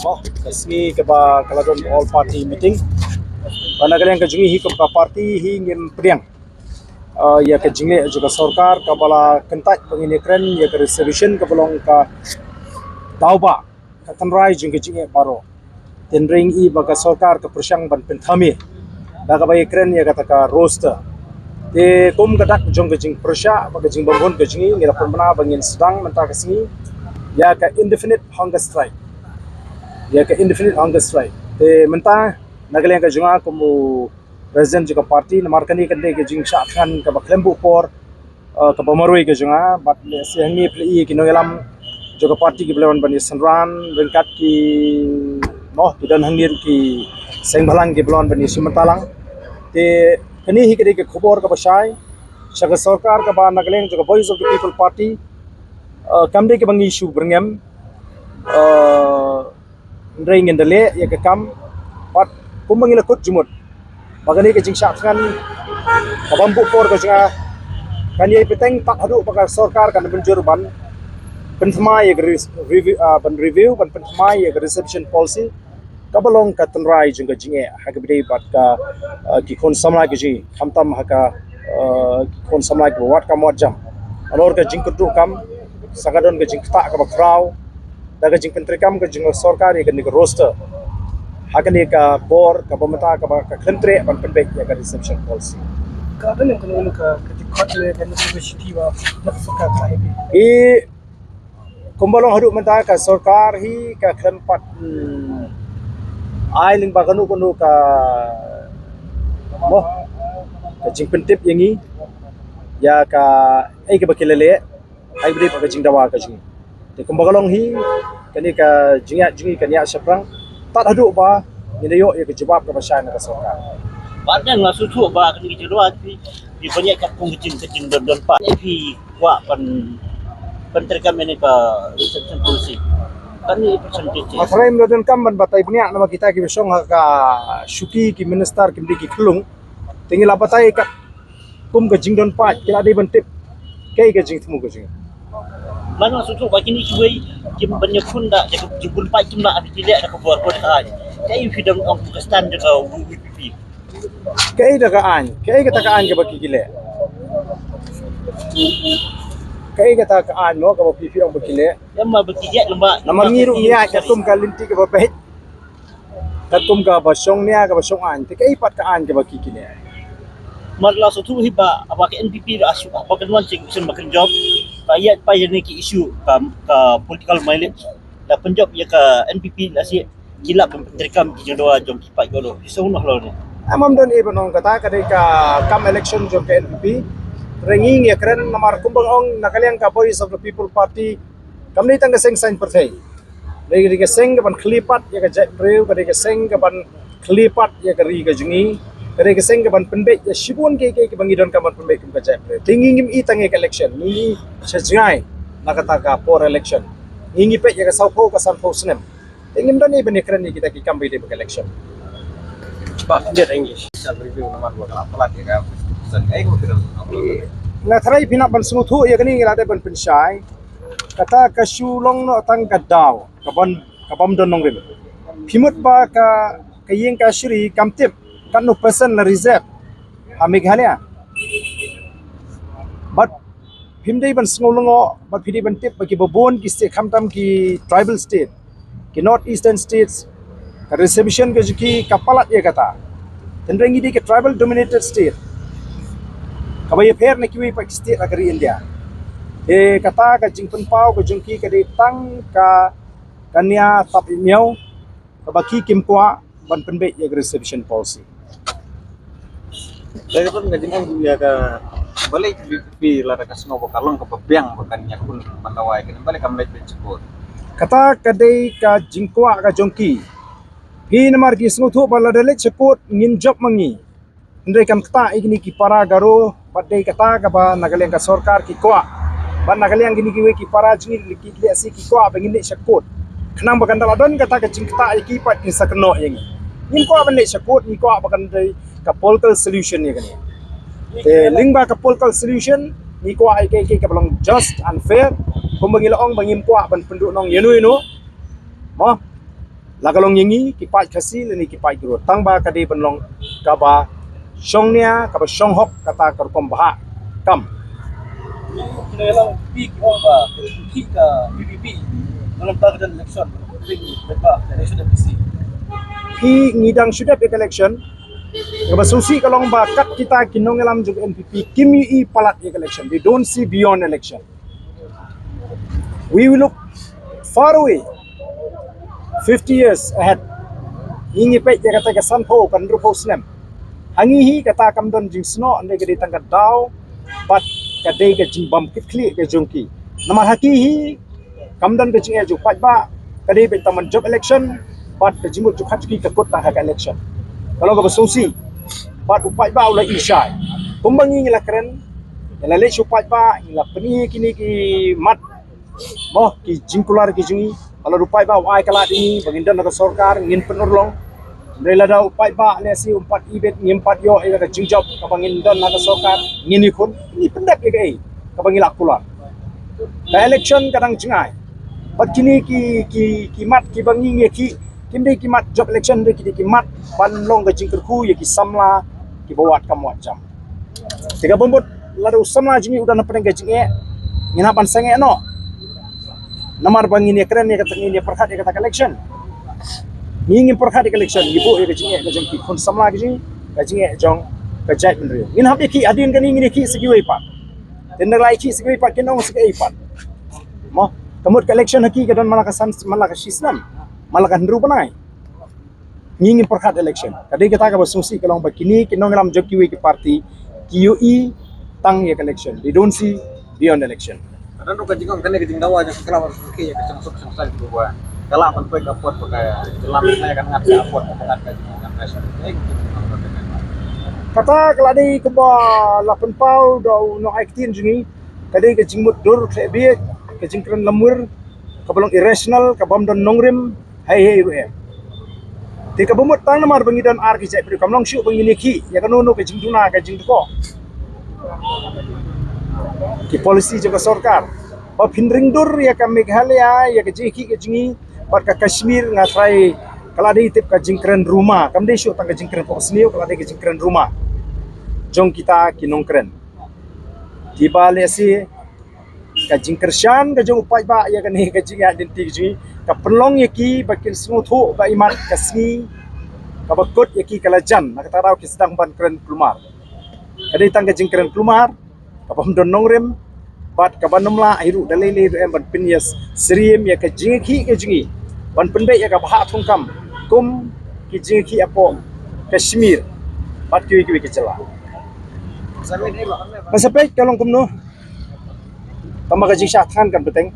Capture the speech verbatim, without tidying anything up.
Oh, ka sngi kaba ka la don all party meeting. Ba na ka liang ka jong ngi hi kum ka party hi ngim pdiang, ah, ïa ka jingleh jong ka sorkar kaba la kyntait ba ngin ïakren ïa ka reservation kaba long ka daw ba ka tynrai jong ka jingeh baroh. Te hynrei ngi i ba ka sorkar ka pyrshang ban pynthame da kaba ïakren ïa kata ka roster. Te kum ka dak jong ka jingpyrshah bad ka jingbymhun ka jong ngi, ngi la pynbna ba ngin sdang mynta ka sngi ïa ka indefinite hunger strike. Ïa ka indefinite hunger strike. Te mynta na ka liang ka jong nga kum u president jong ka party, namar kane ka dei ka jingshah thngan kaba khlem buh por, eh, kaba marwei ka jong nga, bad lehse hangne phi la i ki nongïalam jong ka party kiba la wan ban ïasynran ryngkat ki, noh, ki don hangne ruh ki seng bhalang kiba la wan ban ïashim bynta lang. Te kane hi ka dei ka khubor kaba shai sha ka sorkar kaba na ka liang jong ka Voice of the People Party, eh, kam dei kaba ngi shu byrngem, eh, hynrei ngin da leh ïa ka kam bad kumba ngi la kut jingmut ba kane ka jingshah thngan kaba ym buh por ka jong nga kan ïai bteng tad haduh ba ka sorkar kan mynjur ban pynthymmai ïa ka res-, review, ah, ban review, ban pynthymmai ïa ka reservation policy kaba long ka tynrai jong ka jingeh ha kaba ïadei bad ka, ah, ki khun samla ka jong ngi, khamtam ha ka, ah, ki khun samla kiba wad kam wad jam. Halor ka jingkyrduh kam, sa ka don ka jingktah kaba khraw da ka jingpyntreikam ka jong ka sorkar ïa kane ka roster ha kane ka por kaba mynta kaba ka khlem treh ban pynbeit ïa ka reservation policy. Ka don ka, ka, ka jingkhot ne ka university ba na ka sorkar ka I P. I kumba long haduh mynta ka sorkar hi ka khlem pat, hmm, ai lyngba kano kano ka, mo, ka jingpyntip ïa ngi ïa kaei kaba ki la leh. Ai bri ka jingdawa ka jong ngi. Te kumba ka long hi, kane ka jingïaid jong ngi kan ïaid shaphrang tad haduh ba ngin ïoh ïa ka jubab kaba shai na ka sorkar. Ba dang la shu thuh ba kane ka jingdawa phi, phi ban ïaid katkum ka jing, ka jingdon, don pat. Phi kwah ban, ban treikam ïa kane ka reservation policy. Kane percentage. Nga tharai ym don kam ban batai bniah namar kita kiba shong ha ka shuki, ki minister, kim dei ki khyllung. Te ngi la batai kat kum ka jingdon paid, ki la dei ban tip kaei ka jingthmu ka jong ngi. Ba nga sngewthuh ba kine kiwei kim ban ïakhun da ka jingpun paid, kim lah ban ki leh da ka bor, bor ka aiñ. Kaei phi dang ong ka stand jong ka V P P? Kaei da ka aiñ, kaei kata ka aiñ kaba ki ki leh? Kaei kata ka aiñ mo kaba phi phi ong ba ki leh? Ïa ma ba ki ïa lem ba. Namar ngi ruh ngi ïa ka tum ka lynti kaba beit. Katkum kaba shong nia, kaba shong aiñ, te kaei pat ka aiñ kaba ki ki leh? Mar la sngewthuh hi ba, ba ka N P P la shu, ba kan wan check election ba kan jop. Ka ïa pa ïa ne ki issue ka, ka political mileage. La pynjop ïa ka N P P la shi ki la pyn-, pyntreikam ki jingdawa jong ki paid golo. Ki sngewthuh noh lo ne. Amam don e ban ong kata ka dei ka kam election jong ka N P P. Hynrei ngi ngi kren namar kumba ong na ka liang ka Voice of the People Party. Kam dei tang ka seng saiñ pyrthei. Ka dei ka seng kaban khlieh pat ïa ka jaitbynriew, ka dei ka seng kaban khlieh pat ïa ka ri ka jong ngi, ka dei ka seng kaban pynbeit ïa shibun kiei kiei kiba ngi donkam ban pynbeit kum ka jaitbynriew. Te ngi ngim i tang ïa ka election, ngi i sha jngai na kata ka por election. Ngi ngi peit ïa ka sawphew ka sanphew snem. Te ngim don i ban ïakren ïa kita ki kam ba ïadei bad ka election. Ba khyndiat English. Shall review namar ba ka la palat ïa ka fifty percent. Ai ko kira. Nga tharai phi nang ban sngewthuh ïa kane, ngi la dei ban pynshai. Kata ka shu long noh tang ka daw. Ka ban, ka bym don nongrim. Phi mut ba ka, ka ïing kashari kam tip katno percent la reserve ha Meghalaya. Bad phim dei ban sngew lyngngoh, bad phi dei ban tip ba kiba bun ki state, khamtam ki tribal state, ki North Eastern states, ka reservation ka jong ki ka palat ïa kata. Hynrei ngi dei ka tribal dominated state kaba ïapher na kiwei pat ki state ha ka ri India. Te kata ka jingpynpaw ka jong ki ka dei tang ka ka nia tap i miaw, kaba ki kim kwah ban pynbeit ïa ka reservation policy. Dei ka pun ka jingong ïa ka balei ka V P P lada ka sngew ba ka long kaba biang ba kan ïakhun ban dawa ïa kane, balei kam leit ban shakut? Kata ka dei ka jingkwah ka jong ki. Ki namar ki sngewthuh ba lada leit shakut ngin jop ma ngi. Hynrei kan ktah ïa kine ki para Garo, bad dei kata kaba na ka liang ka sorkar ki kwah. Bad na ka liang kine kiwei ki para jong ngi ki lehse ki kwah ba ngin leit shakut. Khnang ba kan da la don kata ka jingktah ïa ki pat kin sa kynnoh ïa ngi. Ngim kwah ban leit shakut, ngi kwah ba kan dei ka political solution ïa kane. Te lyngba ka political solution, ngi kwah ïa kaei kaei kaba long just and fair. Kumba ngi la ong ba ngim kwah ban pynduhnong ïano ïano. Mo. La ka long ïa ngi ki paid Khasi lane ki paid Garo, tang ba ka dei ban long kaba shongnia, kaba shonghok, kata ka rukom ba hap kam. Phi, ngi dang shu dep ïa ka election. Kaba sngewsih ka long ba kat kita ki nongïalam jong N P P kim ïohi palat ïa ka election. They don't see beyond election. We will look far away, fifty years ahead. Ngi ngi peit ïa kata ka sanphew, ka hynriewphew snem. Ha ngi hi kata kam don jingsnoh, hynrei ka dei tang ka daw bad ka dei ka jingbam kit khlieh ka jong ki. Namar ha ki hi kam don ka jingeh jong u paidbah, ka dei beit tang ban jop election bad ka jingmut jingpyrkhat jong ki ka kut tang ha ka election. Ka long kaba sngewsih. Bad u paidbah u la i shai. Kumba ngi ngi la kren, ngi la leit sha u paidbah, ngi la pyni kine ki mat, mo, ki jingkular ki jong ngi. Ka long u paidbah u ai ka lad ïa ngi ba ngin don ha ka sorkar, ngin pynurlong. Hynrei lada u paidbah lehse um pat ibit, ngim pat ïoh ïa ka jingjop kaba ngin don ha ka sorkar, ngin ïakhun, ngi pyndep ïa kaei kaba ngi la kular. Ka election ka dang jngai. Bad kine ki, ki, ki mat kiba ngi ngi ïakhih, kim dei ki mat jop election, hynrei ki dei ki mat ban long ka jingkyrkhu ïa ki samla kiba wad kam wad jam. Te kaba mut lada u samla jong ngi u don hapdeng ka jingeh, ngin hap ban sangeh noh. Namar ba ngin ïakren ïa kata, ngin ïapyrkhat ïa kata ka election. Ngi ngim pyrkhat ïa ka election, ngi buh ïa ka jingeh ka jong ki khun samla ka jong ngi, ka jingeh jong ka jaitbynriew. Ngin hap ïakhih, hadien kane ngin ïakhih sa kiwei pat. Te ynda la ïakhih sa kiwei pat, kin ong sa kaei pat. Mo, ka mut ka election ha ki ka don man la ka san, man la ka shi snem, man la ka hynriew bnai. Ngi ngim pyrkhat election. Ka dei kata kaba sngewsih ka long ba kine ki nongïalam jong kiwei ki party ki ïohi tang ïa ka election. They don't see beyond election. Ka don ruh ka jingong kane ka jingdawa jong ki khlaw ki ïa ka changsuk changsaiñ ki ba ka lah ban poi ka pud ba ka jylla Meghalaya kan ngat ka pud ba ngat ka jingong kan election. Kata ka la dei kaba la pynpaw da u nongai ktien jong ngi. Ka dei ka jingmut dur khleh bieit, ka jingkren lamwir kaba long irrational, kaba ym don nongrim, hei hei ruh em. Te kaba mut tang namar ba ngi don ar ki jaitbynriew, kam long shuh ba ngin ïakhih ïa kano kano ka jingduna ka jingdkoh. Ki policy jong ka sorkar ba phin ring dur ïa ka Meghalaya, ïa ka jingïakhih ka jong ngi bad ka Kashmir, nga tharai ka la dei tip ka jingkren ruma, kam dei shuh tang ka jingkren pok sniew, ka la dei ka jingkren ruma jong kita ki nongkren. Kiba lehse ka jingkyrshan ka jong u paidbah ïa kane ka jingïaid lynti ka jong ngi ka pynlong ïa ki ba kin sngewthuh ba imat ka sngi kaba kut ïa ki ka la jan, na kata ka daw ki sdang ban kren kulmar. Ka dei tang ka jingkren kulmar kaba ym don nongrim bad kaba ym lah hi ruh da lei lei ruh em ban pynïasyriem ïa ka jingïakhih ka jong ngi, ban pynbeit ïa ka bhah thungkam kum ki jingïakhih hapoh Kashmir bad kiwei kiwei ki jylla. Ba sa peit ka long kumno. Tang ba ka jingshah thngan kan bteng.